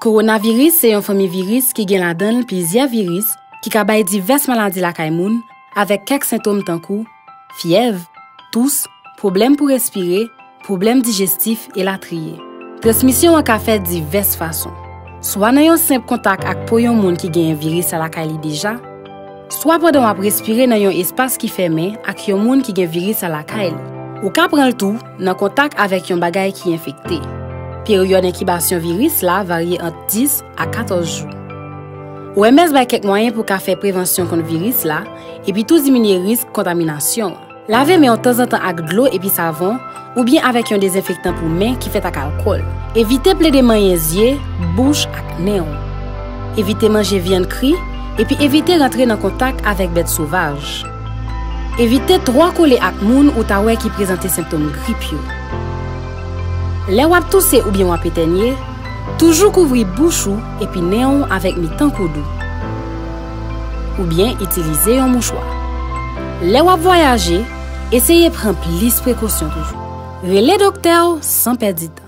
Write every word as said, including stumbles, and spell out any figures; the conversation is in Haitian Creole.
Kowonaviris se yon fanmi viris ki gen ladan l plizyè viris ki ka bay divès maladi lakay moun, avèk kèk sentòm tankou fyèv, tous, pwoblèm pou respire, pwoblèm dijestif, elatriye. Transmisyon an ka fèt divès fason. Swa nan yon senp kontak ak po yon moun ki genyen viris la lakay li deja, swa pandan w ap respire nan yon espas ki fèmen ak yon moun ki gen viris la lakay li. Ou ka pran l tou nan kontak avèk yon bagay ki enfekte. Peryòd enkibasyon viris la varye ant dis a katòz jou. O M S bay kèk mwayen pou w ka fè prevansyon kont viris la, epi tou diminye risk kontaminasyon an. Lave men w tanzantan ak dlo epi savon, oubyen avèk yon dezenfektan pou men ki fèt ak alkòl. Evite plede manyen zye, bouch ak nen w. Evite manje vyann kri, epi evite rantre nan kontak avèk bèt sovaj. Evite twò kole ak moun ou ta wè ki prezante sentòm grip yo. Lè w ap touse oubyen w ap etènye, toujou kouvri bouch ou epi nen w avèk mitan koud ou. Oubyen itilize yon mouchwa. Lè w ap vwayaje, eseye pran plis prekosyon toujou. Rele doktè w san pèdi tan.